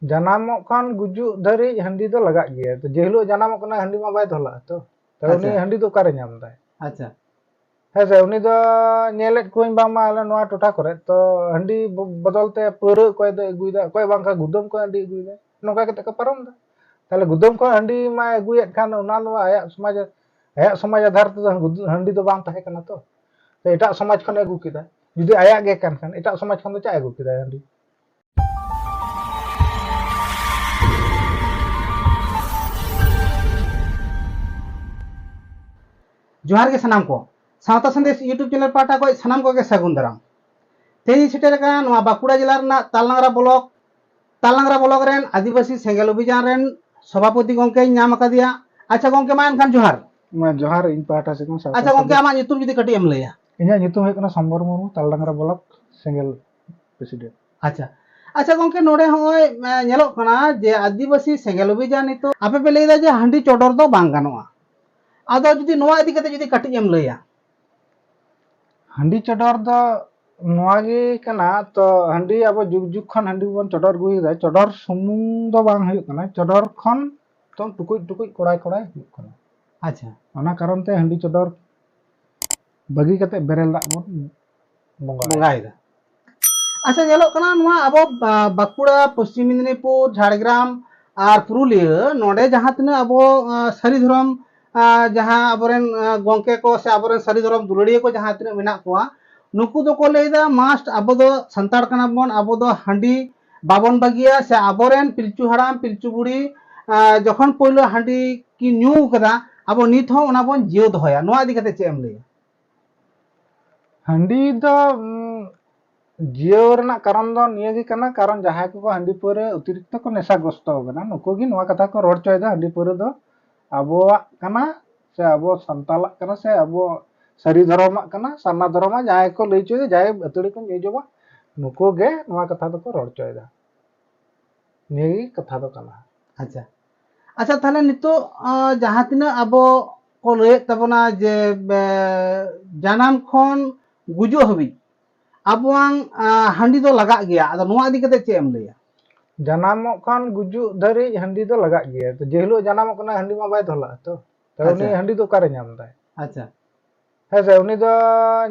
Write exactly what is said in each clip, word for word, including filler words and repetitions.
ᱡᱟᱱᱟᱢᱚᱜ ᱠᱷᱚᱱ ᱜᱩᱡᱩᱜ ᱫᱷᱟᱹᱨᱤᱡ ᱦᱟᱺᱰᱤ ᱫᱚ ᱞᱟᱜᱟᱜ ᱜᱮᱭᱟ᱾ ᱛᱚ, ᱡᱮ ᱦᱤᱞᱳᱜ ᱡᱟᱱᱟᱢᱚᱜ ᱠᱟᱱᱟ, ᱦᱟᱺᱰᱤ ᱢᱟ ᱵᱟᱭ ᱫᱚᱦᱚ ᱞᱟᱜᱼᱟ ᱛᱚ᱾ ᱛᱚ, ᱩᱱᱤ ᱟᱪᱪᱷᱟ᱾ ᱦᱟᱺᱰᱤ ᱫᱚ ᱚᱠᱟᱨᱮ ᱧᱟᱢ ᱫᱟᱭ? ᱟᱪᱪᱷᱟ᱾ ᱦᱮᱸ ᱥᱮ, ᱩᱱᱤ ᱫᱚ ᱧᱮᱞᱮᱫ ᱠᱚᱣᱟᱹᱧ ᱵᱟᱝᱢᱟ ᱟᱞᱮ ᱱᱚᱣᱟ ᱴᱚᱴᱷᱟ ᱠᱚᱨᱮ, ᱛᱚ, ᱦᱟᱺᱰᱤ ᱵᱚ-, ᱵᱚᱫᱚᱞ ᱛᱮ ᱯᱟᱹᱣᱨᱟᱹ ᱚᱠᱚᱭ ᱫᱚᱭ ᱟᱹᱜᱩᱭᱮᱫᱟ, ᱚᱠᱚᱭ ᱵᱟᱝᱠᱷᱟᱱ ᱜᱩᱫᱟᱹᱢ ᱠᱷᱚᱱ ᱦᱟᱺᱰᱤ ᱟᱹᱜᱩᱭᱮᱫᱟ, ᱱᱚᱝᱠᱟ ᱠᱟᱛᱮ ᱠᱚ ᱯᱟᱨᱚᱢ ᱮᱫᱟ᱾ ᱛᱟᱦᱞᱮ ᱜᱩᱫᱟᱹᱢ ᱠᱷᱚᱱ ᱦᱟᱺᱰᱤ ᱢᱟᱭ ᱟᱹᱜᱩᱭᱮᱫ ᱠᱷᱟᱱ, ᱚᱱᱟ ᱫᱚ ᱟᱭᱟᱜ ᱥᱚᱢᱟᱡᱽ, ᱟᱭᱟᱜ ᱥᱚᱢᱟᱡᱽ ᱟᱫᱷᱟᱨ ᱛᱮᱫᱚ ᱜᱩᱫ-, ᱦᱟᱺᱰᱤ ᱫᱚ ᱵᱟᱝ ᱛᱟᱦᱮᱸ ᱠᱟᱱᱟ ᱛᱚ᱾ ᱛᱚ, ᱮᱴᱟᱜ ᱥᱚᱢᱟᱡᱽ ᱠᱷᱚᱱᱮ ᱟᱹᱜᱩ ᱠᱮᱫᱟ᱾ ᱡᱩᱫᱤ ᱟᱭᱟᱜ ᱜᱮ ᱠᱟᱱ ᱠᱷᱟᱱ, ᱮᱴᱟᱜ ᱥᱚᱢᱟᱡᱽ ᱠᱷᱚᱱ ᱫᱚ ᱪᱮᱫ ᱮ ᱟᱹᱜᱩ ᱠᱮᱫᱟ ᱦᱟᱺᱰᱤ? ᱡᱚᱦᱟᱨ ᱜᱮ ᱥᱟᱱᱟᱢ ᱠᱚ᱾ ᱥᱟᱶᱛᱟ ᱥᱟᱸᱫᱮᱥ YouTube ᱪᱮᱱᱮᱞ ᱯᱟᱦᱴᱟ ᱠᱷᱚᱱ ᱥᱟᱱᱟᱢ ᱠᱚᱜᱮ ᱥᱟᱹᱜᱩᱱ ᱫᱟᱨᱟᱢ᱾ ᱛᱮᱦᱮᱧ ᱤᱧ ᱥᱮᱴᱮᱨ ᱟᱠᱟᱱᱟ ᱱᱚᱣᱟ ᱵᱟᱸᱠᱩᱲᱟ ᱡᱮᱞᱟ ᱨᱮᱱᱟᱜ ᱛᱟᱞᱰᱟᱝᱨᱟ ᱵᱞᱚᱠ, ᱛᱟᱞᱰᱟᱝᱨᱟ ᱵᱞᱚᱠ ᱨᱮᱱ ᱟᱹᱫᱤᱵᱟᱹᱥᱤ ᱥᱮᱸᱜᱮᱞ ᱚᱵᱷᱤᱡᱟᱱ ᱨᱮᱱ ᱥᱚᱵᱷᱟᱯᱚᱛᱤ ᱜᱚᱢᱠᱮᱧ ᱧᱟᱢ ᱟᱠᱟᱫᱮᱭᱟ᱾ ᱟᱪᱪᱷᱟ ᱜᱚᱢᱠᱮ, ᱢᱟ ᱮᱱᱠᱷᱟᱱ ᱡᱚᱦᱟᱨ᱾ ᱢᱟ ᱡᱚᱦᱟᱨ, ᱤᱧ ᱯᱟᱦᱴᱟ ᱥᱮᱫ ᱠᱷᱚᱱ ᱥᱟᱶᱛᱟ ᱟᱪᱪᱷᱟ ᱜᱚᱢᱠᱮ, ᱥᱟᱸᱫᱮᱥ᱾ ᱟᱢᱟᱜ ᱧᱩᱛᱩᱢ ᱡᱩᱫᱤ ᱠᱟᱹᱴᱤᱡ ᱮᱢ ᱞᱟᱹᱭᱟ᱾ ᱤᱧᱟᱹᱜ ᱧᱩᱛᱩᱢ ᱦᱩᱭᱩᱜ ᱠᱟᱱᱟ ᱥᱚᱢᱵᱚᱨ ᱢᱩᱨᱢᱩ, ᱛᱟᱞᱰᱟᱝᱨᱟ ᱵᱞᱚᱠ ᱥᱮᱸᱜᱮᱞ ᱯᱨᱮᱥᱤᱰᱮᱱᱴ᱾ ᱟᱪᱪᱷᱟ, ᱟᱪᱪᱷᱟ ᱜᱚᱢᱠᱮ, ᱱᱚᱰᱮ ᱦᱚᱸᱜᱼᱚᱭ, ᱮ, ᱧᱮᱞᱚᱜ ᱠᱟᱱᱟ ᱡᱮ ᱟᱹᱫᱤᱵᱟᱹᱥᱤ ᱥᱮᱸᱜᱮᱞ ᱚᱵᱷᱤᱡᱟᱱ ᱱᱤᱛᱚᱜ ᱟᱯᱮ ᱯᱮ ᱞᱟᱹᱭᱫᱟ ᱡᱮ ᱦᱟᱺᱰᱤ ᱪᱚᱰᱚᱨ ᱫᱚ ᱵᱟᱝ ᱜᱟᱱᱚᱜᱼᱟ᱾ ᱟᱫᱚ ᱡᱩᱫᱤ ᱱᱚᱣᱟ ᱤᱫᱤ ᱠᱟᱛᱮ ᱡᱩᱫᱤ ᱠᱟᱹᱴᱤᱡ ᱮᱢ ᱞᱟᱹᱭᱟ᱾ ᱦᱟᱺᱰᱤ ᱪᱚᱰᱚᱨ ᱫᱚ ᱱᱚᱣᱟ ᱜᱮ ᱠᱟᱱᱟ, ᱛᱚ ᱦᱟᱺᱰᱤ ᱟᱵᱚ ᱡᱩᱜᱽ ᱡᱩᱜᱽ ᱠᱷᱚᱱ ᱦᱟᱺᱰᱤ ᱵᱚᱱ ᱪᱚᱰᱚᱨ ᱟᱹᱜᱩᱭᱮᱫᱟ, ᱪᱚᱰᱚᱨ ᱥᱩᱢᱩᱝ ᱫᱚ ᱵᱟᱝ ᱦᱩᱭᱩᱜ ᱠᱟᱱᱟ, ᱪᱚᱰᱚᱨ ᱠᱷᱚᱱ ᱛᱚ ᱴᱩᱠᱩᱡ ᱴᱩᱠᱩᱡ ᱠᱚᱲᱟᱭ ᱠᱚᱲᱟᱭ ᱦᱩᱭᱩᱜ ᱠᱟᱱᱟ᱾ ᱟᱪᱪᱷᱟ᱾ ᱚᱱᱟ ᱠᱟᱨᱚᱱ ᱛᱮ ᱦᱟᱺᱰᱤ ᱪᱚᱰᱚᱨ ᱵᱟᱹᱜᱤ ᱠᱟᱛᱮ ᱵᱮᱨᱮᱞ ᱫᱟᱜ ᱵᱚᱱ ᱵᱚᱸᱜᱟᱭᱟ᱾ ᱵᱚᱸᱜᱟᱭᱮᱫᱟ᱾ ᱟᱪᱪᱷᱟ, ᱧᱮᱞᱚᱜ ᱠᱟᱱᱟ ᱱᱚᱣᱟ ᱟᱵᱚ, ᱟ, ᱵᱟᱸᱠᱩᱲᱟ, ᱯᱚᱥᱪᱤᱢ ᱢᱮᱫᱽᱱᱤᱯᱩᱨ, ᱡᱷᱟᱲᱜᱨᱟᱢ ᱟᱨ ᱯᱩᱨᱩᱞᱤᱭᱟᱹ, ᱱᱚᱰᱮ ᱡᱟᱦᱟᱸ ᱛᱤᱱᱟᱹᱜ ᱟᱵᱚ, ᱟ, ᱥᱟᱹᱨᱤ ᱫᱷᱚᱨᱚᱢ, ᱟ, ᱡᱟᱦᱟᱸ ᱟᱵᱚᱨᱮᱱ, ᱟ, ᱜᱚᱢᱠᱮ ᱠᱚ ᱥᱮ ᱟᱵᱚᱨᱮᱱ ᱥᱟᱹᱨᱤ ᱫᱷᱚᱨᱚᱢ ᱫᱩᱞᱟᱹᱲᱤᱭᱟᱹ ᱠᱚ ᱡᱟᱦᱟᱸ ᱛᱤᱱᱟᱹᱜ ᱢᱮᱱᱟᱜ ᱠᱚᱣᱟ, ᱱᱩᱠᱩ ᱫᱚᱠᱚ ᱞᱟᱹᱭᱫᱟ must ᱟᱵᱚ ᱫᱚ ᱥᱟᱱᱛᱟᱲ ᱠᱟᱱᱟ ᱵᱚᱱ, ᱟᱵᱚ ᱫᱚ ᱦᱟᱺᱰᱤ ᱵᱟᱵᱚᱱ ᱵᱟᱹᱜᱤᱭᱟ, ᱥᱮ ᱟᱵᱚᱨᱮᱱ ᱯᱤᱞᱪᱩ ᱦᱟᱲᱟᱢ ᱯᱤᱞᱪᱩ ᱵᱩᱲᱦᱤ, ᱟ, ᱡᱚᱠᱷᱚᱱ ᱯᱳᱭᱞᱳ ᱦᱟᱺᱰᱤ ᱠᱤᱱ ᱧᱩ ᱠᱟᱫᱟ, ᱟᱵᱚ ᱱᱤᱛ ᱦᱚᱸ ᱚᱱᱟ ᱵᱚᱱ ᱡᱤᱭᱟᱹᱣ ᱫᱚᱦᱚᱭᱟ᱾ ᱱᱚᱣᱟ ᱤᱫᱤ ᱠᱟᱛᱮ ᱪᱮᱫ ᱮᱢ ᱞᱟᱹᱭᱟ? ᱦᱟᱺᱰᱤ ᱫᱚ, ᱩᱸ, ᱡᱤᱭᱟᱹᱣ ᱨᱮᱱᱟᱜ ᱠᱟᱨᱚᱱ ᱫᱚ ᱱᱤᱭᱟᱹ ᱜᱮ ᱠᱟᱱᱟ, ᱠᱟᱨᱚᱱ ᱡᱟᱦᱟᱸᱭ ᱠᱚᱠᱚ ᱦᱟᱺᱰᱤ ᱯᱟᱹᱣᱨᱟᱹ ᱚᱛᱤᱨᱤᱠᱛᱚ ᱠᱚ ᱱᱮᱥᱟᱜᱨᱚᱥᱛᱚ ᱠᱟᱱᱟ, ᱱᱩᱠᱩ ᱜᱮ ᱱᱚᱣᱟ ᱠᱟᱛᱷᱟ ᱠᱚ ᱨᱚᱲ ᱦᱚᱪᱚᱭᱮᱫᱟ, ᱦᱟᱺᱰᱤ ᱯᱟᱹᱣᱨᱟᱹ ᱫᱚ ᱟᱵᱚᱣᱟᱜ ᱠᱟᱱᱟ, ᱥᱮ ᱟᱵᱚ ᱥᱟᱱᱛᱟᱞᱟᱜ ᱠᱟᱱᱟ, ᱥᱮ ᱟᱵᱚ ᱥᱟᱹᱨᱤ ᱫᱷᱚᱨᱚᱢᱟᱜ ᱠᱟᱱᱟ, ᱥᱟᱨᱱᱟ ᱫᱷᱚᱨᱚᱢᱟᱜ, ᱡᱟᱦᱟᱸᱭ ᱠᱚ ᱞᱟᱹᱭ ᱦᱚᱪᱚᱭᱮᱫᱟ, ᱡᱟᱦᱟᱸᱭ ᱟᱹᱛᱷᱟᱹᱲᱤ ᱠᱚ ᱧᱩ ᱡᱚᱢᱟ, ᱱᱩᱠᱩ ᱜᱮ ᱱᱚᱣᱟ ᱠᱟᱛᱷᱟ ᱫᱚᱠᱚ ᱨᱚᱲ ᱦᱚᱪᱚᱭᱮᱫᱟ᱾ ᱱᱤᱭᱟᱹ ᱜᱮ ᱠᱟᱛᱷᱟ ᱫᱚ ᱠᱟᱱᱟ᱾ ᱟᱪᱪᱷᱟ, ᱟᱪᱪᱷᱟ, ᱛᱟᱦᱞᱮ ᱱᱤᱛᱚᱜ, ᱟ, ᱡᱟᱦᱟᱸ ᱛᱤᱱᱟᱹᱜ ᱟᱵᱚ ᱠᱚ ᱞᱟᱹᱭᱮᱫ ᱛᱟᱵᱚᱱᱟ ᱡᱮ, ᱵᱮ, ᱡᱟᱱᱟᱢ ᱠᱷᱚᱱ ᱜᱩᱡᱩᱜ ᱦᱟᱹᱵᱤᱡ ᱟᱵᱚᱣᱟᱝ, ᱟ, ᱦᱟᱺᱰᱤ ᱫᱚ ᱞᱟᱜᱟᱜ ᱜᱮᱭᱟ, ᱟᱫᱚ ᱱᱚᱣᱟ ᱤᱫᱤ ᱠᱟᱛᱮ ᱪᱮᱫ ᱮᱢ ᱞᱟᱹᱭᱟ? ᱡᱟᱱᱟᱢᱚᱜ ᱠᱷᱚᱱ ᱜᱩᱡᱩᱜ ᱫᱷᱟᱹᱨᱤᱡ ᱦᱟᱺᱰᱤ ᱫᱚ ᱞᱟᱜᱟᱜ ᱜᱮᱭᱟ᱾ ᱛᱚ ᱡᱮ ᱦᱤᱞᱳᱜ ᱡᱟᱱᱟᱢᱚᱜ ᱠᱟᱱᱟ, ᱦᱟᱺᱰᱤ ᱢᱟ ᱵᱟᱭ ᱫᱚᱦᱚ ᱞᱟᱜᱼᱟ ᱛᱚ᱾ ᱛᱟᱦᱞᱮ ᱩᱱᱤ ᱟᱪᱪᱷᱟ᱾ ᱦᱟᱺᱰᱤ ᱫᱚ ᱚᱠᱟᱨᱮ ᱧᱟᱢ ᱫᱟᱭ? ᱟᱪᱪᱷᱟ᱾ ᱦᱮᱸ ᱥᱮ, ᱩᱱᱤ ᱫᱚ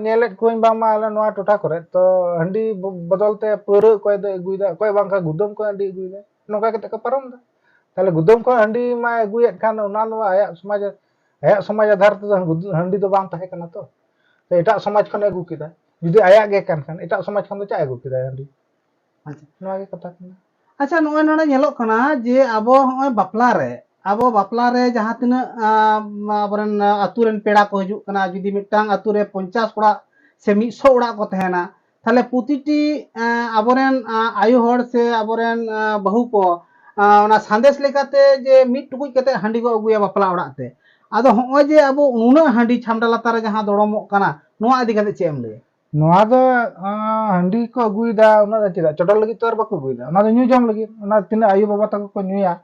ᱧᱮᱞᱮᱫ ᱠᱚᱣᱟᱹᱧ ᱵᱟᱝᱢᱟ ᱟᱞᱮ ᱱᱚᱣᱟ ᱴᱚᱴᱷᱟ ᱠᱚᱨᱮ ᱛᱚ ᱦᱟᱺᱰᱤ ᱵᱚ-, ᱵᱚᱫᱚᱞ ᱛᱮ ᱯᱟᱹᱣᱨᱟᱹ ᱚᱠᱚᱭ ᱫᱚ ᱟᱹᱜᱩᱭᱮᱫᱟ, ᱚᱠᱚᱭ ᱵᱟᱝᱠᱷᱟᱱ ᱜᱩᱫᱟᱹᱢ ᱠᱷᱚᱱ ᱦᱟᱺᱰᱤ ᱟᱹᱜᱩᱭᱮᱫᱟ, ᱱᱚᱝᱠᱟ ᱠᱟᱛᱮ ᱠᱚ ᱯᱟᱨᱚᱢ ᱮᱫᱟ᱾ ᱛᱟᱦᱞᱮ ᱜᱩᱫᱟᱹᱢ ᱠᱷᱚᱱ ᱦᱟᱺᱰᱤ ᱢᱟᱭ ᱟᱹᱜᱩᱭᱮᱫ ᱠᱷᱟᱱ ᱚᱱᱟ ᱫᱚ ᱟᱭᱟᱜ ᱥᱚᱢᱟᱡᱽ, ᱟᱭᱟᱜ ᱥᱚᱢᱟᱡᱽ ᱟᱫᱷᱟᱨ ᱛᱮᱫᱚ ᱜᱩᱫ-, ᱦᱟᱺᱰᱤ ᱫᱚ ᱵᱟᱝ ᱛᱟᱦᱮᱸ ᱠᱟᱱᱟ ᱛᱚ᱾ ᱛᱚ ᱮᱴᱟᱜ ᱥᱚᱢᱟᱡᱽ ᱠᱷᱚᱱᱮ ᱟᱹᱜᱩ ᱠᱮᱫᱟ, ᱡᱩᱫᱤ ᱟᱭᱟᱜ ᱜᱮ ᱠᱟᱱ ᱠᱷᱟᱱ ᱮᱴᱟᱜ ᱥᱚᱢᱟᱡᱽ ᱠᱷᱚᱱ ᱫᱚ ᱪᱟᱜ ᱮ ᱟᱹᱜᱩ ᱠᱮᱫᱟ ᱦᱟᱺᱰᱤ? ᱟᱪᱪᱷᱟ᱾ ᱱᱚᱣᱟ ᱜᱮ ᱠᱟᱛᱷᱟ ᱠᱟᱱᱟ᱾ ᱟᱪᱪᱷᱟ, ᱱᱚᱜᱼᱚᱭ ᱱᱚᱰᱮ ᱧᱮᱞᱚᱜ ᱠᱟᱱᱟ ᱡᱮ ᱟᱵᱚ ᱦᱚᱸᱜᱼᱚᱭ ᱵᱟᱯᱞᱟ ᱨᱮ, ᱟᱵᱚ ᱵᱟᱯᱞᱟ ᱨᱮ ᱡᱟᱦᱟᱸ ᱛᱤᱱᱟᱹᱜ, ᱟᱸ, ᱟᱵᱚᱨᱮᱱ ᱟᱹᱛᱩ ᱨᱮᱱ ᱯᱮᱲᱟ ᱠᱚ ᱦᱤᱡᱩᱜ ᱠᱟᱱᱟ, ᱡᱩᱫᱤ ᱢᱤᱫᱴᱟᱝ ᱟᱹᱛᱩ ᱨᱮ ᱯᱚᱧᱪᱟᱥ ᱚᱲᱟᱜ ᱥᱮ ᱢᱤᱫ ᱥᱚ ᱚᱲᱟᱜ ᱠᱚ ᱛᱟᱦᱮᱱᱟ, ᱛᱟᱦᱞᱮ ᱯᱨᱚᱛᱤᱴᱤ, ᱟᱸ, ᱟᱵᱚᱨᱮᱱ, ᱟᱸ, ᱟᱭᱳ ᱦᱚᱲ ᱥᱮ ᱟᱵᱚᱨᱮᱱ, ᱟᱸ, ᱵᱟᱹᱦᱩ ᱠᱚ, ᱟᱸ, ᱚᱱᱟ ᱥᱟᱸᱫᱮᱥ ᱞᱮᱠᱟᱛᱮ ᱡᱮ ᱢᱤᱫ ᱴᱩᱠᱩᱡ ᱠᱟᱛᱮ ᱦᱟᱺᱰᱤ ᱠᱚ ᱟᱹᱜᱩᱭᱟ ᱵᱟᱯᱞᱟ ᱚᱲᱟᱜ ᱛᱮ᱾ ᱟᱫᱚ ᱦᱚᱸᱜᱼᱚᱭ ᱡᱮ ᱟᱵᱚ ᱩᱱᱟᱹᱜ ᱦᱟᱺᱰᱤ ᱪᱷᱟᱢᱰᱟ ᱞᱟᱛᱟᱨ ᱨᱮ ᱡᱟᱦᱟᱸ ᱫᱚᱲᱚᱢᱚᱜ ᱠᱟᱱᱟ, ᱱᱚᱣᱟ ᱤᱫᱤ ᱠᱟᱛᱮ ᱪᱮᱫ ᱮᱢ ᱞᱟᱹᱭᱟ? ᱱᱚᱣᱟ ᱫᱚ, ᱟᱸ, ᱦᱟᱺᱰᱤ ᱠᱚ ᱟᱹᱜᱩᱭᱮᱫᱟ, ᱚᱱᱟ ᱫᱚ ᱪᱮᱫᱟᱜ? ᱪᱚᱰᱚᱨ ᱞᱟᱹᱜᱤᱫ ᱛᱚ ᱟᱨ ᱵᱟᱠᱚ ᱟᱹᱜᱩᱭᱮᱫᱟ, ᱚᱱᱟ ᱫᱚ ᱧᱩ ᱡᱚᱢ ᱞᱟᱹᱜᱤᱫ᱾ ᱚᱱᱟ ᱛᱤᱱᱟᱹᱜ ᱟᱭᱳ ᱵᱟᱵᱟ ᱛᱟᱠᱚ ᱠᱚ ᱧᱩᱭᱟ,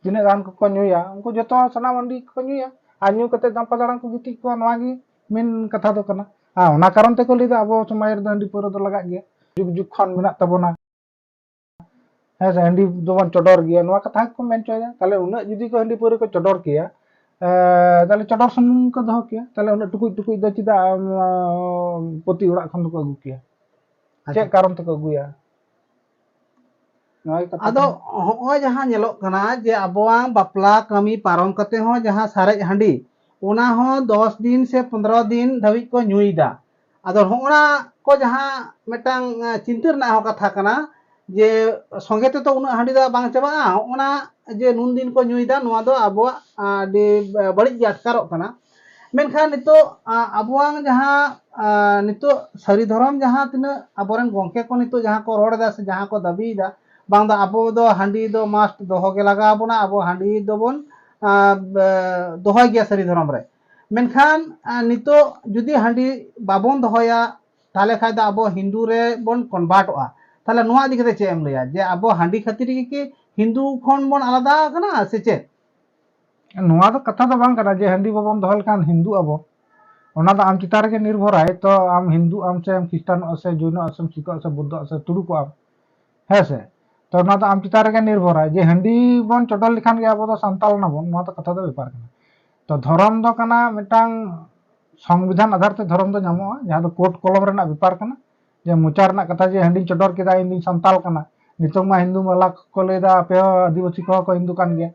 ᱛᱤᱱᱟᱹᱜ ᱜᱟᱱ ᱠᱚᱠᱚ ᱧᱩᱭᱟ, ᱩᱱᱠᱩ ᱡᱚᱛᱚ ᱥᱟᱱᱟᱢ ᱦᱟᱺᱰᱤ ᱠᱚᱠᱚ ᱧᱩᱭᱟ᱾ ᱟᱨ ᱧᱩ ᱠᱟᱛᱮ ᱫᱟᱢᱯᱟ ᱫᱟᱲᱟᱝ ᱠᱚ ᱜᱤᱛᱤᱡ ᱠᱚᱣᱟ, ᱱᱚᱣᱟ ᱜᱮ ᱢᱮᱱ ᱠᱟᱛᱷᱟ ᱫᱚ ᱠᱟᱱᱟ᱾ ᱟᱨ ᱚᱱᱟ ᱠᱟᱨᱚᱱ ᱛᱮᱠᱚ ᱞᱟᱹᱭᱫᱟ ᱟᱵᱚ ᱥᱚᱢᱟᱡᱽ ᱨᱮᱫᱚ ᱦᱟᱺᱰᱤ ᱯᱟᱹᱣᱨᱟᱹ ᱫᱚ ᱞᱟᱜᱟᱜ ᱜᱮᱭᱟ, ᱡᱩᱜᱽ ᱡᱩᱜᱽ ᱠᱷᱚᱱ ᱢᱮᱱᱟᱜ ᱛᱟᱵᱚᱱᱟ᱾ ᱦᱮᱸ ᱥᱮ, ᱦᱟᱺᱰᱤ ᱫᱚᱵᱚᱱ ᱪᱚᱰᱚᱨ ᱜᱮᱭᱟ, ᱱᱚᱣᱟ ᱠᱟᱛᱷᱟ ᱜᱮᱠᱚ ᱢᱮᱱ ᱦᱚᱪᱚᱭᱮᱫᱟ᱾ ᱛᱟᱦᱞᱮ ᱩᱱᱟᱹᱜ ᱡᱩᱫᱤ ᱠᱚ ᱦᱟᱺᱰᱤ ᱯᱟᱹᱣᱨᱟᱹ ᱠᱚ ᱪᱚᱰᱚᱨ ᱠᱮᱭᱟ, ᱮ, ᱛᱟᱦᱞᱮ ᱪᱚᱰᱚᱨ ᱥᱩᱢᱩᱝ ᱠᱚ ᱫᱚᱦᱚ ᱠᱮᱭᱟ, ᱛᱟᱦᱞᱮ ᱩᱱᱟᱹᱜ ᱴᱩᱠᱩᱡ ᱴᱩᱠᱩᱡ ᱫᱚ ᱪᱮᱫᱟᱜ, ᱮᱢ, ᱯᱨᱚᱛᱤ ᱚᱲᱟᱜ ᱠᱷᱚᱱ ᱫᱚᱠᱚ ᱟᱹᱜᱩ ᱠᱮᱭᱟ? ᱟᱪᱪᱷᱟ᱾ ᱪᱮᱫ ᱠᱟᱨᱚᱱ ᱛᱮᱠᱚ ᱟᱹᱜᱩᱭᱟ? ᱱᱚᱣᱟ ᱜᱮ ᱠᱟᱛᱷᱟ ᱟᱫᱚ ᱠᱟᱱᱟ᱾ ᱦᱚᱸᱜᱼᱚᱭ ᱡᱟᱦᱟᱸ ᱧᱮᱞᱚᱜ ᱠᱟᱱᱟ ᱡᱮ ᱟᱵᱚᱣᱟᱝ ᱵᱟᱯᱞᱟ ᱠᱟᱹᱢᱤ ᱯᱟᱨᱚᱢ ᱠᱟᱛᱮ ᱦᱚᱸ ᱡᱟᱦᱟᱸ ᱥᱟᱨᱮᱡ ᱦᱟᱺᱰᱤ, ᱚᱱᱟ ᱦᱚᱸ ᱫᱚᱥ ᱫᱤᱱ ᱥᱮ ᱯᱚᱱᱫᱽᱨᱚ ᱫᱤᱱ ᱫᱷᱟᱹᱵᱤᱡ ᱠᱚ ᱧᱩᱭᱮᱫᱟ᱾ ᱟᱫᱚ ᱦᱚᱸᱜᱼᱚᱱᱟ ᱠᱚ ᱡᱟᱦᱟᱸ ᱢᱤᱫᱴᱟᱝ, ᱮ, ᱪᱤᱱᱛᱟᱹ ᱨᱮᱱᱟᱜ ᱦᱚᱸ ᱠᱟᱛᱷᱟ ᱠᱟᱱᱟ ᱡᱮ ᱥᱚᱸᱜᱮ ᱛᱮᱫᱚ ᱩᱱᱟᱹᱜ ᱦᱟᱺᱰᱤ ᱫᱚ ᱵᱟᱝ ᱪᱟᱵᱟᱜᱼᱟ᱾ ᱦᱚᱸᱜᱼᱚᱱᱟ ᱡᱮ ᱱᱩᱱ ᱫᱤᱱ ᱠᱚ ᱧᱩᱭᱮᱫᱟ, ᱱᱚᱣᱟ ᱫᱚ ᱟᱵᱚᱣᱟᱜ ᱟᱹᱰᱤ ᱵᱟᱹᱲᱤᱡ ᱜᱮ ᱟᱴᱠᱟᱨᱚᱜ ᱠᱟᱱᱟ᱾ ᱢᱮᱱᱠᱷᱟᱱ ᱱᱤᱛᱚᱜ, ᱟ, ᱟᱵᱚᱣᱟᱝ ᱡᱟᱦᱟᱸ, ᱟ, ᱱᱤᱛᱚᱜ ᱥᱟᱹᱨᱤ ᱫᱷᱚᱨᱚᱢ ᱡᱟᱦᱟᱸ ᱛᱤᱱᱟᱹᱜ ᱟᱵᱚᱨᱮᱱ ᱜᱚᱢᱠᱮ ᱠᱚ ᱱᱤᱛᱚᱜ ᱡᱟᱦᱟᱸ ᱠᱚ ᱨᱚᱲ ᱮᱫᱟ ᱥᱮ ᱡᱟᱦᱟᱸ ᱠᱚ ᱫᱟᱹᱵᱤᱭᱮᱫᱟ, ᱵᱟᱝ ᱫᱚ ᱟᱵᱚ ᱫᱚ ᱦᱟᱺᱰᱤ ᱫᱚ must ᱫᱚᱦᱚ ᱜᱮ ᱞᱟᱜᱟᱣ ᱵᱚᱱᱟ, ᱟᱵᱚ ᱦᱟᱺᱰᱤ ᱫᱚᱵᱚᱱ, ᱟ, ᱵᱮ-, ᱫᱚᱦᱚᱭ ᱜᱮᱭᱟ ᱥᱟᱹᱨᱤ ᱫᱷᱚᱨᱚᱢ ᱨᱮ᱾ ᱢᱮᱱᱠᱷᱟᱱ, ᱟ, ᱱᱤᱛᱚᱜ ᱡᱩᱫᱤ ᱦᱟᱺᱰᱤ ᱵᱟᱵᱚᱱ ᱫᱚᱦᱚᱭᱟ, ᱛᱟᱦᱞᱮ ᱠᱷᱟᱡ ᱫᱚ ᱟᱵᱚ ᱦᱤᱱᱫᱩ ᱨᱮ ᱵᱚᱱ convertᱚᱜᱼᱟ᱾ ᱛᱟᱦᱞᱮ ᱱᱚᱣᱟ ᱤᱫᱤ ᱠᱟᱛᱮ ᱪᱮᱫ ᱮᱢ ᱞᱟᱹᱭᱟ ᱡᱮ ᱟᱵᱚ ᱦᱟᱺᱰᱤ ᱠᱷᱟᱹᱛᱤᱨ ᱜᱮ ᱠᱤ ᱦᱤᱱᱫᱩ ᱠᱷᱚᱱ ᱵᱚᱱ ᱟᱞᱟᱫᱟ ᱟᱠᱟᱱᱟ ᱥᱮ ᱪᱮᱫ? ᱱᱚᱣᱟ ᱫᱚ ᱠᱟᱛᱷᱟ ᱫᱚ ᱵᱟᱝ ᱠᱟᱱᱟ ᱡᱮ ᱦᱟᱺᱰᱤ ᱵᱟᱵᱚᱱ ᱫᱚᱦᱚ ᱞᱮᱠᱷᱟᱱ ᱦᱤᱱᱫᱩ ᱟᱵᱚ᱾ ᱚᱱᱟ ᱫᱚ ᱟᱢ ᱪᱮᱛᱟᱱ ᱨᱮᱜᱮ ᱱᱤᱨᱵᱷᱚᱨᱟᱭ, ᱛᱚ ᱟᱢ ᱦᱤᱱᱫᱩ ᱟᱢ ᱥᱮ ᱮᱢ ᱠᱷᱨᱤᱥᱴᱟᱱᱚᱜᱼᱟ ᱥᱮ ᱡᱳᱭᱱᱚᱜᱼᱟ ᱥᱮ ᱮᱢ ᱥᱤᱠᱷᱚᱜᱼᱟ ᱥᱮ ᱵᱩᱫᱽᱫᱷᱚᱜᱼᱟ ᱥᱮ ᱛᱩᱲᱩᱠᱚᱜᱼᱟᱢ, ᱦᱮᱸ ᱥᱮ? ᱛᱚ ᱱᱚᱣᱟ ᱫᱚ ᱟᱢ ᱪᱮᱛᱟᱱ ᱨᱮᱜᱮ ᱱᱤᱨᱵᱷᱚᱨᱟᱭ ᱡᱮ ᱦᱟᱺᱰᱤ ᱵᱚᱱ ᱪᱚᱰᱚᱨ ᱞᱮᱠᱷᱟᱱ ᱜᱮ ᱟᱵᱚ ᱫᱚ ᱥᱟᱱᱛᱟᱞ ᱱᱟᱵᱚᱱ, ᱱᱚᱣᱟ ᱫᱚ ᱠᱟᱛᱷᱟ ᱫᱚ ᱵᱮᱯᱟᱨ ᱠᱟᱱᱟ᱾ ᱛᱚ ᱫᱷᱚᱨᱚᱢ ᱫᱚ ᱠᱟᱱᱟ ᱢᱤᱫᱴᱟᱝ ᱥᱚᱝᱵᱤᱫᱷᱟᱱ ᱟᱫᱷᱟᱨ ᱛᱮ ᱫᱷᱚᱨᱚᱢ ᱫᱚ ᱧᱟᱢᱚᱜᱼᱟ, ᱡᱟᱦᱟᱸ ᱫᱚ ᱠᱳᱰ ᱠᱚᱞᱚᱢ ᱨᱮᱱᱟᱜ ᱵᱮᱯᱟᱨ ᱠᱟᱱᱟ᱾ ᱡᱮ ᱢᱚᱪᱟ ᱨᱮᱱᱟᱜ ᱠᱟᱛᱷᱟ ᱡᱮ ᱦᱟᱺᱰᱤᱧ ᱪᱚᱰᱚᱨ ᱠᱮᱫᱟ, ᱤᱧ ᱫᱩᱧ ᱥᱟᱱᱛᱟᱞ ᱠᱟᱱᱟ, ᱱᱤᱛᱚᱝ ᱢᱟ ᱦᱤᱱᱫᱩ ᱢᱟᱞᱟ ᱠᱚ ᱞᱟᱹᱭᱫᱟ ᱟᱯᱮ ᱦᱚᱸ ᱟᱹᱫᱤᱵᱟᱹᱥᱤ ᱠᱚᱦᱚᱸ ᱠᱚ ᱦᱤᱱᱫᱩ ᱠᱟᱱ ᱜᱮᱭᱟ,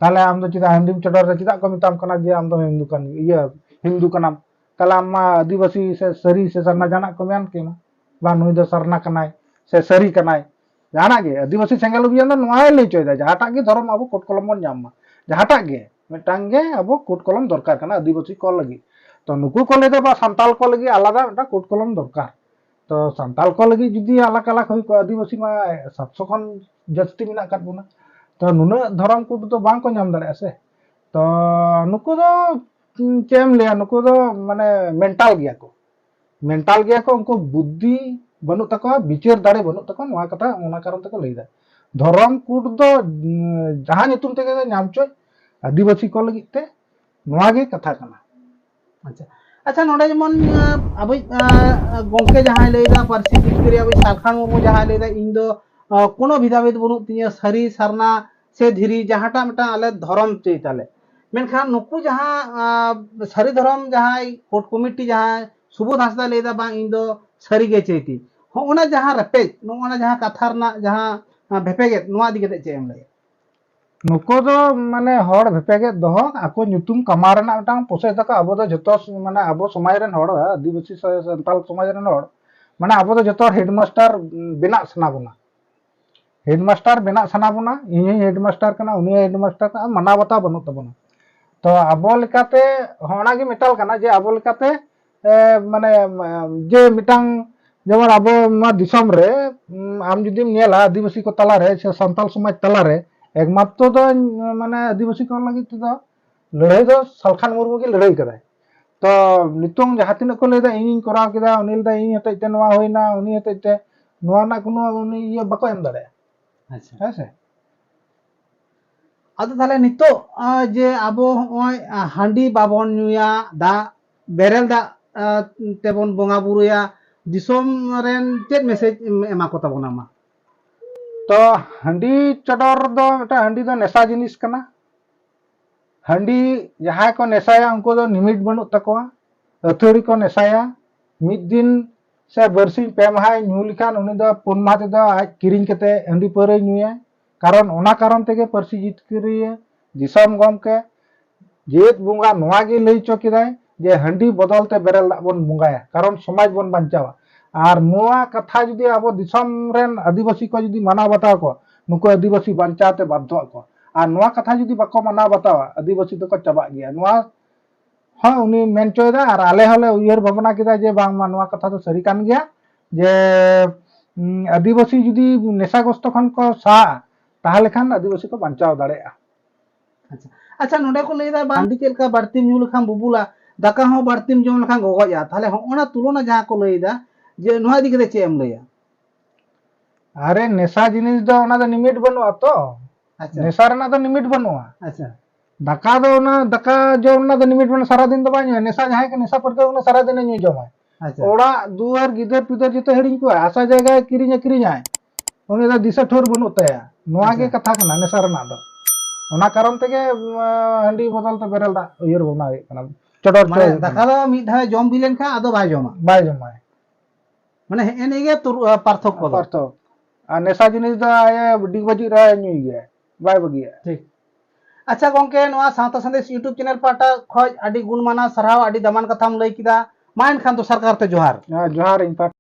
ᱛᱟᱦᱞᱮ ᱟᱢ ᱫᱚ ᱪᱮᱫᱟᱜ ᱦᱟᱺᱰᱤᱢ ᱪᱚᱰᱚᱨ ᱫᱟ, ᱪᱮᱫᱟᱜ ᱠᱚ ᱢᱮᱛᱟᱢ ᱠᱟᱱᱟ ᱡᱮ ᱟᱢ ᱫᱚ ᱦᱤᱱᱫᱩ ᱠᱟᱱ, ᱤᱭᱟᱹ, ᱦᱤᱱᱫᱩ ᱠᱟᱱᱟᱢ? ᱛᱟᱦᱞᱮ ᱟᱢ ᱢᱟ ᱟᱹᱫᱤᱵᱟᱹᱥᱤ ᱥᱮ ᱥᱟᱹᱨᱤ ᱥᱮ ᱥᱟᱨᱱᱟ ᱡᱟᱦᱟᱱᱟᱜ ᱠᱚ ᱢᱮᱱ ᱠᱮᱢᱟ, ᱵᱟ ᱱᱩᱭ ᱫᱚ ᱥᱟᱨᱱᱟ ᱠᱟᱱᱟᱭ ᱥᱮ ᱥᱟᱹᱨᱤ ᱠᱟᱱᱟᱭ, ᱡᱟᱦᱟᱱᱟᱜ ᱜᱮ ᱟᱹᱫᱤᱵᱟᱹᱥᱤ ᱥᱮᱸᱜᱮᱞ ᱚᱵᱷᱤᱭᱟᱱ ᱫᱚ ᱱᱚᱣᱟᱭ ᱞᱟᱹᱭ ᱦᱚᱪᱚᱭᱮᱫᱟ, ᱡᱟᱦᱟᱸᱴᱟᱜ ᱜᱮ ᱫᱷᱚᱨᱚᱢ ᱟᱵᱚ ᱠᱳᱰ ᱠᱚᱞᱚᱢ ᱵᱚᱱ ᱧᱟᱢ ᱢᱟ, ᱡᱟᱦᱟᱸᱴᱟᱜ ᱜᱮ ᱢᱤᱫᱴᱟᱝ ᱜᱮ ᱟᱵᱚ ᱠᱳᱰ ᱠᱚᱞᱚᱢ ᱫᱚᱨᱠᱟᱨ ᱠᱟᱱᱟ ᱟᱹᱫᱤᱵᱟᱹᱥᱤ ᱠᱚ ᱞᱟᱹᱜᱤᱫ᱾ ᱛᱚ ᱱᱩᱠᱩ ᱠᱚ ᱞᱟᱹᱭᱫᱟ ᱵᱟ ᱥᱟᱱᱛᱟᱞ ᱠᱚ ᱞᱟᱹᱜᱤᱫ ᱟᱞᱟᱫᱟ ᱢᱤᱫᱴᱟᱝ ᱠᱳᱰ ᱠᱚᱞᱚᱢ ᱫᱚᱨᱠᱟᱨ᱾ ᱛᱚ ᱥᱟᱱᱛᱟᱞ ᱠᱚ ᱞᱟᱹᱜᱤᱫ ᱡᱩᱫᱤ ᱟᱞᱟᱜᱽ ᱟᱞᱟᱜᱽ ᱦᱩᱭ ᱠᱚᱜᱼᱟ, ᱟᱹᱫᱤᱵᱟᱹᱥᱤ ᱢᱟ ᱥᱟᱛᱥᱚ ᱠᱷᱚᱱ ᱡᱟᱹᱥᱛᱤ ᱢᱮᱱᱟᱜ ᱟᱠᱟᱫ ᱵᱚᱱᱟ, ᱛᱚ ᱱᱩᱱᱟᱹᱜ ᱫᱷᱚᱨᱚᱢ ᱠᱳᱰ ᱫᱚ ᱵᱟᱝ ᱠᱚ ᱧᱟᱢ ᱫᱟᱲᱮᱭᱟᱜᱼᱟ ᱥᱮ᱾ ᱛᱚ ᱱᱩᱠᱩ ᱫᱚ ᱪᱮᱫ ᱮᱢ ᱞᱟᱹᱭᱟ, ᱱᱩᱠᱩ ᱫᱚ ᱢᱟᱱᱮ ᱢᱮᱱᱴᱟᱞ ᱜᱮᱭᱟ ᱠᱚ, ᱢᱮᱱᱴᱟᱞ ᱜᱮᱭᱟ ᱠᱚ, ᱩᱱᱠᱩ ᱵᱩᱫᱽᱫᱷᱤ ᱵᱟᱹᱱᱩᱜ ᱛᱟᱠᱚᱣᱟ, ᱵᱤᱪᱟᱹᱨ ᱫᱟᱲᱮ ᱵᱟᱹᱱᱩᱜ ᱛᱟᱠᱚᱣᱟ, ᱱᱚᱣᱟ ᱠᱟᱛᱷᱟ ᱚᱱᱟ ᱠᱟᱨᱚᱱ ᱛᱮᱠᱚ ᱞᱟᱹᱭᱫᱟ᱾ ᱫᱷᱚᱨᱚᱢ ᱠᱳᱰ ᱫᱚ ᱡᱟᱦᱟᱸ ᱧᱩᱛᱩᱢ ᱛᱮᱜᱮ ᱧᱟᱢ ᱦᱚᱪᱚᱭ ᱟᱹᱫᱤᱵᱟᱹᱥᱤ ᱠᱚ ᱞᱟᱹᱜᱤᱫ ᱛᱮ ᱱᱚᱣᱟ ᱜᱮ ᱠᱟᱛᱷᱟ ᱠᱟᱱᱟ᱾ ᱟᱪᱪᱷᱟ, ᱟᱪᱪᱷᱟ, ᱱᱚᱰᱮ ᱡᱮᱢᱚᱱ ᱟᱵᱚᱭᱤᱡ ᱜᱚᱝᱠᱮ ᱡᱟᱦᱟᱸᱭ ᱞᱟᱹᱭᱫᱟ, ᱯᱟᱹᱨᱥᱤ ᱡᱤᱛᱠᱟᱹᱨᱤᱭᱟᱹ ᱟᱵᱚᱭᱤᱡ ᱥᱟᱞᱠᱷᱟᱱ ᱢᱩᱨᱢᱩ ᱡᱟᱦᱟᱸᱭ ᱞᱟᱹᱭᱫᱟ, ᱤᱧ ᱫᱚ ᱠᱳᱱᱳ ᱵᱷᱮᱫᱟᱵᱷᱮᱫ ᱵᱟᱹᱱᱩᱜ ᱛᱤᱧᱟᱹ, ᱥᱟᱹᱨᱤ ᱥᱟᱨᱱᱟ ᱥᱮ ᱫᱷᱤᱨᱤ, ᱡᱟᱦᱟᱸᱴᱟᱜ ᱢᱤᱫᱴᱟᱝ ᱟᱞᱮ ᱫᱷᱚᱨᱚᱢ ᱪᱟᱹᱭ ᱛᱟᱞᱮ᱾ ᱢᱮᱱᱠᱷᱟᱱ ᱱᱩᱠᱩ ᱡᱟᱦᱟᱸ ᱥᱟᱹᱨᱤ ᱫᱷᱚᱨᱚᱢ ᱡᱟᱦᱟᱸᱭ ᱠᱳᱰ ᱠᱚᱢᱤᱴᱤ ᱡᱟᱦᱟᱸᱭ ᱥᱩᱵᱳᱫᱷ ᱦᱟᱸᱥᱫᱟ ᱞᱟᱹᱭᱫᱟ, ᱵᱟᱝ ᱤᱧ ᱫᱚ ᱥᱟᱹᱨᱤ ᱜᱮ ᱪᱟᱹᱭ ᱛᱤᱧ, ᱦᱚᱸᱜᱼᱚᱱᱟ ᱡᱟᱦᱟᱸ ᱨᱮᱯᱮᱡ, ᱱᱚᱜᱼᱚᱱᱟ ᱡᱟᱦᱟᱸ ᱠᱟᱛᱷᱟ ᱨᱮᱱᱟᱜ ᱡᱟᱦᱟᱸ ᱵᱷᱮᱯᱮᱜᱮᱫ, ᱱᱚᱣᱟ ᱤᱫᱤ ᱠᱟᱛᱮ ᱪᱮᱫ ᱮᱢ ᱞᱟᱹᱭᱟ? ᱱᱩᱠᱩ ᱫᱚ ᱢᱟᱱᱮ ᱦᱚᱲ ᱵᱷᱮᱯᱮᱜᱮᱫ ᱫᱚᱦᱚ, ᱟᱠᱚ ᱧᱩᱛᱩᱢ ᱠᱟᱢᱟᱣ ᱨᱮᱱᱟᱜ ᱢᱤᱫᱴᱟᱝ ᱯᱨᱚᱥᱮᱥ ᱛᱟᱠᱚ᱾ ᱟᱵᱚ ᱫᱚ ᱡᱷᱚᱛᱚ ᱢᱟᱱᱮ ᱟᱵᱚ ᱥᱚᱢᱟᱡᱽ ᱨᱮᱱ ᱦᱚᱲ, ᱟᱹᱫᱤᱵᱟᱹᱥᱤ ᱥᱮ ᱥᱟᱱᱛᱟᱲ ᱥᱚᱢᱟᱡᱽ ᱨᱮᱱ ᱦᱚᱲ, ᱢᱟᱱᱮ ᱟᱵᱚ ᱫᱚ ᱡᱷᱚᱛᱚ ᱦᱚᱲ ᱦᱮᱰᱢᱟᱥᱴᱟᱨ ᱵᱮᱱᱟᱜ ᱥᱟᱱᱟ ᱵᱚᱱᱟ᱾ ᱦᱮᱰᱢᱟᱥᱴᱟᱨ ᱵᱮᱱᱟᱜ ᱥᱟᱱᱟ ᱵᱚᱱᱟ, ᱤᱧ ᱦᱚᱸᱧ ᱦᱮᱰᱢᱟᱥᱴᱟᱨ ᱠᱟᱱᱟ, ᱩᱱᱤ ᱦᱚᱸ ᱦᱮᱰᱢᱟᱥᱴᱟᱨ ᱠᱟᱱᱟ, ᱢᱟᱱᱟᱣ ᱵᱟᱛᱟᱣ ᱵᱟᱹᱱᱩᱜ ᱛᱟᱵᱚᱱᱟ᱾ ᱛᱚ ᱟᱵᱚ ᱞᱮᱠᱟᱛᱮ ᱦᱚᱸ ᱚᱱᱟᱜᱮ ᱢᱮᱴᱟᱞ ᱠᱟᱱᱟ ᱡᱮ ᱟᱵᱚ ᱞᱮᱠᱟᱛᱮ ᱮ, ᱢᱟᱱᱮ ᱡᱮ ᱢᱤᱫᱴᱟᱝ ᱡᱮᱢᱚᱱ ᱟᱵᱚ ᱱᱚᱣᱟ ᱫᱤᱥᱚᱢ ᱨᱮ ᱩᱢ, ᱟᱢ ᱡᱩᱫᱤᱢ ᱧᱮᱞᱟ ᱟᱹᱫᱤᱵᱟᱹᱥᱤ ᱠᱚ ᱛᱟᱞᱟᱨᱮ ᱥᱮ ᱥᱟᱱᱛᱟᱲ ᱥᱚᱢᱟᱡᱽ ᱛᱟᱞᱟᱨᱮ ᱮᱠᱢᱟᱛᱨᱚ ᱫᱚ ᱢᱟᱱᱮ ᱟᱹᱫᱤᱵᱟᱹᱥᱤ ᱠᱚ ᱞᱟᱹᱜᱤᱫ ᱛᱮᱫᱚ ᱞᱟᱹᱲᱦᱟᱹᱭ ᱫᱚ ᱥᱟᱞᱠᱷᱟᱱ ᱢᱩᱨᱢᱩ ᱜᱮ ᱞᱟᱹᱲᱦᱟᱹᱭ ᱠᱟᱫᱟᱭ᱾ ᱛᱚ ᱱᱤᱛᱚᱝ ᱡᱟᱦᱟᱸ ᱛᱤᱱᱟᱹᱜ ᱠᱚ ᱞᱟᱹᱭᱫᱟ ᱤᱧᱤᱧ ᱠᱚᱨᱟᱣ ᱠᱮᱫᱟ, ᱩᱱᱤ ᱞᱟᱹᱭᱫᱟ ᱤᱧ ᱦᱚᱛᱮᱡ ᱛᱮ ᱱᱚᱣᱟ ᱦᱩᱭᱱᱟ, ᱩᱱᱤ ᱦᱚᱛᱮᱡ ᱛᱮ ᱱᱚᱣᱟ ᱨᱮᱱᱟᱜ ᱠᱳᱱᱳ ᱩᱱᱤ ᱤᱭᱟᱹ ᱵᱟᱠᱚ ᱮᱢ ᱫᱟᱲᱮᱭᱟᱜᱼᱟ᱾ ᱟᱪᱪᱷᱟ᱾ ᱦᱮᱸ ᱥᱮ? ᱟᱫᱚ ᱛᱟᱦᱞᱮ ᱱᱤᱛᱚᱜ ᱡᱮ ᱟᱵᱚ ᱦᱚᱸᱜᱼᱚᱭ ᱦᱟᱺᱰᱤ ᱵᱟᱵᱚᱱ ᱧᱩᱭᱟ, ᱫᱟᱜ, ᱵᱮᱨᱮᱞ ᱫᱟᱜ ᱛᱮᱵᱚᱱ ᱵᱚᱸᱜᱟ ᱵᱩᱨᱩᱭᱟ, ᱫᱤᱥᱚᱢ ᱨᱮᱱ ᱪᱮᱫ ᱢᱮᱥᱮᱡᱽ ᱮᱢᱟ ᱠᱚ ᱛᱟᱵᱚᱱᱟ ᱢᱟ? ᱛᱚ ᱦᱟᱺᱰᱤ ᱪᱚᱰᱚᱨ ᱫᱚ, ᱢᱤᱫᱴᱟᱝ ᱦᱟᱺᱰᱤ ᱫᱚ ᱱᱮᱥᱟ ᱡᱤᱱᱤᱥ ᱠᱟᱱᱟ᱾ ᱦᱟᱺᱰᱤ ᱡᱟᱦᱟᱸᱭ ᱠᱚ ᱱᱮᱥᱟᱭᱟ, ᱩᱱᱠᱩ ᱫᱚ ᱞᱤᱢᱤᱴ ᱵᱟᱹᱱᱩᱜ ᱛᱟᱠᱚᱣᱟ, ᱟᱹᱛᱷᱟᱹᱲᱤ ᱠᱚ ᱱᱮᱥᱟᱭᱟ᱾ ᱢᱤᱫ ᱫᱤᱱ ᱥᱮ ᱵᱟᱨᱥᱤᱧ ᱯᱮ ᱢᱟᱦᱟᱭ ᱧᱩ ᱞᱮᱠᱷᱟᱱ, ᱩᱱᱤ ᱫᱚ ᱯᱩᱱ ᱢᱟᱦᱟ ᱛᱮᱫᱚ ᱟᱡ ᱠᱤᱨᱤᱧ ᱠᱟᱛᱮ ᱦᱟᱺᱰᱤ ᱯᱟᱹᱣᱨᱟᱹᱭ ᱧᱩᱭᱟ᱾ ᱠᱟᱨᱚᱱ ᱚᱱᱟ ᱠᱟᱨᱚᱱ ᱛᱮᱜᱮ ᱯᱟᱹᱨᱥᱤ ᱡᱤᱛᱠᱟᱹᱨᱤᱭᱟᱹ ᱫᱤᱥᱚᱢ ᱜᱚᱢᱠᱮ ᱡᱮᱦᱮᱛ ᱵᱚᱸᱜᱟ ᱱᱚᱣᱟ ᱜᱮ ᱞᱟᱹᱭ ᱦᱚᱪᱚ ᱠᱮᱫᱟᱭ ᱡᱮ ᱦᱟᱺᱰᱤ ᱵᱚᱫᱚᱞ ᱛᱮ ᱵᱮᱨᱮᱞ ᱫᱟᱜ ᱵᱚᱱ ᱵᱚᱸᱜᱟᱭᱟ, ᱠᱟᱨᱚᱱ ᱥᱚᱢᱟᱡᱽ ᱵᱚᱱ ᱵᱟᱧᱪᱟᱣᱟ᱾ ᱟᱨ ᱱᱚᱣᱟ ᱠᱟᱛᱷᱟ ᱡᱩᱫᱤ ᱟᱵᱚ ᱫᱤᱥᱚᱢ ᱨᱮᱱ ᱟᱹᱫᱤᱵᱟᱹᱥᱤ ᱠᱚ ᱡᱩᱫᱤ ᱢᱟᱱᱟᱣ ᱵᱟᱛᱟᱣ ᱠᱚ, ᱱᱩᱠᱩ ᱟᱹᱫᱤᱵᱟᱹᱥᱤ ᱵᱟᱧᱪᱟᱣ ᱛᱮ ᱵᱟᱫᱽᱫᱷᱚᱜ ᱟᱠᱚ᱾ ᱟᱨ ᱱᱚᱣᱟ ᱠᱟᱛᱷᱟ ᱡᱩᱫᱤ ᱵᱟᱠᱚ ᱢᱟᱱᱟᱣ ᱵᱟᱛᱟᱣᱟ, ᱟᱹᱫᱤᱵᱟᱹᱥᱤ ᱫᱚᱠᱚ ᱪᱟᱵᱟᱜ ᱜᱮᱭᱟ᱾ ᱱᱚᱣᱟ ᱦᱚᱸ ᱩᱱᱤ ᱢᱮᱱ ᱦᱚᱪᱚᱭᱮᱫᱟ᱾ ᱟᱨ ᱟᱞᱮ ᱦᱚᱸᱞᱮ ᱩᱭᱦᱟᱹᱨ ᱵᱷᱟᱵᱽᱱᱟ ᱠᱮᱫᱟ ᱡᱮ ᱵᱟᱝᱢᱟ ᱱᱚᱣᱟ ᱠᱟᱛᱷᱟ ᱫᱚ ᱥᱟᱹᱨᱤ ᱠᱟᱱ ᱜᱮᱭᱟ ᱡᱮ, ᱩᱸ, ᱟᱹᱫᱤᱵᱟᱹᱥᱤ ᱡᱩᱫᱤ ᱱᱮᱥᱟᱜᱨᱚᱥᱛᱚ ᱠᱷᱚᱱ ᱠᱚ ᱥᱟᱦᱟᱜᱼᱟ, ᱛᱟᱦᱚᱞᱮ ᱠᱷᱟᱱ ᱟᱹᱫᱤᱵᱟᱹᱥᱤ ᱠᱚ ᱵᱟᱧᱪᱟᱣ ᱫᱟᱲᱮᱭᱟᱜᱼᱟ᱾ ᱟᱪᱪᱷᱟ, ᱟᱪᱪᱷᱟ, ᱱᱚᱰᱮ ᱠᱚ ᱞᱟᱹᱭᱫᱟ ᱵᱟᱝ, ᱦᱟᱺᱰᱤ ᱪᱮᱫ ᱞᱮᱠᱟ ᱵᱟᱹᱲᱛᱤᱢ ᱧᱩ ᱞᱮᱠᱷᱟᱱ ᱵᱩᱵᱩᱞᱟ, ᱫᱟᱠᱟ ᱦᱚᱸ ᱵᱟᱹᱲᱛᱤᱢ ᱡᱚᱢ ᱞᱮᱠᱷᱟᱱ ᱜᱚᱜᱚᱡᱼᱟ, ᱛᱟᱦᱚᱞᱮ ᱦᱚᱸᱜᱼᱚ ᱱᱟ ᱛᱩᱞᱚᱱᱟ ᱡᱟᱦᱟᱸ ᱠᱚ ᱞᱟᱹᱭᱫᱟ, ᱡᱮ ᱱᱚᱣᱟ ᱤᱫᱤ ᱠᱟᱛᱮ ᱪᱮᱫ ᱮᱢ ᱞᱟᱹᱭᱟ? ᱟᱨᱮ, ᱱᱮᱥᱟ ᱡᱤᱱᱤᱥ ᱫᱚ ᱚᱱᱟ ᱫᱚ ᱞᱤᱢᱤᱴ ᱵᱟᱹᱱᱩᱜᱼᱟ ᱛᱚ᱾ ᱟᱪᱪᱷᱟ᱾ ᱱᱮᱥᱟ ᱨᱮᱱᱟᱜ ᱫᱚ ᱞᱤᱢᱤᱴ ᱵᱟᱹᱱᱩᱜᱼᱟ᱾ ᱟᱪᱪᱷᱟ᱾ ᱫᱟᱠᱟ ᱫᱚ, ᱚᱱᱟ ᱫᱟᱠᱟ ᱡᱚᱢ ᱨᱮᱱᱟᱜ ᱫᱚ ᱞᱤᱢᱤᱴ ᱵᱟᱹᱱᱩᱜᱼᱟ, ᱥᱟᱨᱟᱫᱤᱱ ᱫᱚ ᱵᱟᱭ ᱧᱩᱭᱟ᱾ ᱱᱮᱥᱟ ᱡᱟᱦᱟᱸᱭ ᱠᱚ ᱱᱮᱥᱟ ᱯᱟᱹᱨᱠᱟᱹᱣ, ᱩᱱᱤ ᱥᱟᱨᱟᱫᱤᱱᱮ ᱧᱩ ᱡᱚᱢᱟᱭ᱾ ᱟᱪᱪᱷᱟ᱾ ᱚᱲᱟᱜ ᱫᱩᱣᱟᱹᱨ, ᱜᱤᱫᱟᱹᱨ ᱯᱤᱫᱟᱹᱨ ᱡᱚᱛᱚ ᱦᱤᱲᱤᱧ ᱠᱚᱣᱟ, ᱦᱟᱥᱟ ᱡᱟᱭᱜᱟᱭ ᱠᱤᱨᱤᱧ ᱟᱹᱠᱷᱨᱤᱧᱟᱭ, ᱩᱱᱤ ᱫᱚ ᱫᱤᱥᱟᱹ ᱴᱷᱟᱹᱣᱨ ᱵᱟᱹᱱᱩᱜ ᱛᱟᱭᱟ᱾ ᱱᱚᱣᱟ ᱜᱮ ᱟᱪᱪᱷᱟ᱾ ᱠᱟᱛᱷᱟ ᱠᱟᱱᱟ ᱱᱮᱥᱟ ᱨᱮᱱᱟᱜ ᱫᱚ᱾ ᱚᱱᱟ ᱠᱟᱨᱚᱱ ᱛᱮᱜᱮ, ᱩᱸ, ᱦᱟᱺᱰᱤ ᱵᱚᱫᱚᱞ ᱛᱮ ᱵᱮᱨᱮᱞ ᱫᱟᱜ ᱩᱭᱦᱟᱹᱨ ᱵᱷᱟᱵᱽᱱᱟ ᱦᱩᱭᱩᱜ ᱠᱟᱱᱟ, ᱪᱚᱰᱚᱨ ᱢᱟᱱᱮ ᱪᱚᱰᱚᱨ ᱫᱟᱠᱟ ᱫᱚ ᱢᱤᱫ ᱫᱷᱟᱣ ᱡᱚᱢ ᱦᱩᱭ ᱞᱮᱱᱠᱷᱟᱱ ᱟᱫᱚ ᱵᱟᱭ ᱡᱚᱢᱟ᱾ ᱵᱟᱭ ᱡᱚᱢᱟᱭ᱾ ᱢᱟᱱᱮ ᱦᱮᱸᱜᱼᱮ ᱱᱤᱭᱟᱹ ᱜᱮ ᱛᱩᱨ-, ᱟ, ᱯᱟᱨᱛᱷᱚᱠᱠᱚ ᱫᱚ᱾ ᱯᱟᱨᱛᱷᱚᱠ᱾ ᱟᱨ ᱱᱮᱥᱟ ᱡᱤᱱᱤᱥ ᱫᱚ ᱟᱭ ᱰᱤᱜ ᱵᱟᱹᱡᱩᱜ ᱨᱮ ᱧᱩᱭ ᱜᱮᱭᱟ, ᱵᱟᱭ ᱵᱟᱹᱜᱤᱭᱟ᱾ ᱴᱷᱤᱠ᱾ ᱟᱪᱪᱷᱟ ᱜᱚᱝᱠᱮ, ᱱᱚᱣᱟ ᱥᱟᱶᱛᱟ ᱥᱟᱸᱫᱮᱥ YouTube channel ᱯᱟᱦᱴᱟ ᱠᱷᱚᱡ ᱟᱹᱰᱤ ᱜᱩᱱ ᱢᱟᱱᱟᱣ ᱥᱟᱨᱦᱟᱣ, ᱟᱹᱰᱤ ᱫᱟᱢᱟᱱ ᱠᱟᱛᱷᱟᱢ ᱞᱟᱹᱭ ᱠᱮᱫᱟ᱾ ᱢᱟ ᱮᱱᱠᱷᱟᱱ ᱫᱚᱥᱟᱨ ᱠᱟᱨᱛᱮ ᱡᱚᱦᱟᱨ᱾ ᱦᱮᱸ, ᱡᱚᱦᱟᱨ ᱤᱧ ᱯᱟᱦᱴᱟ᱾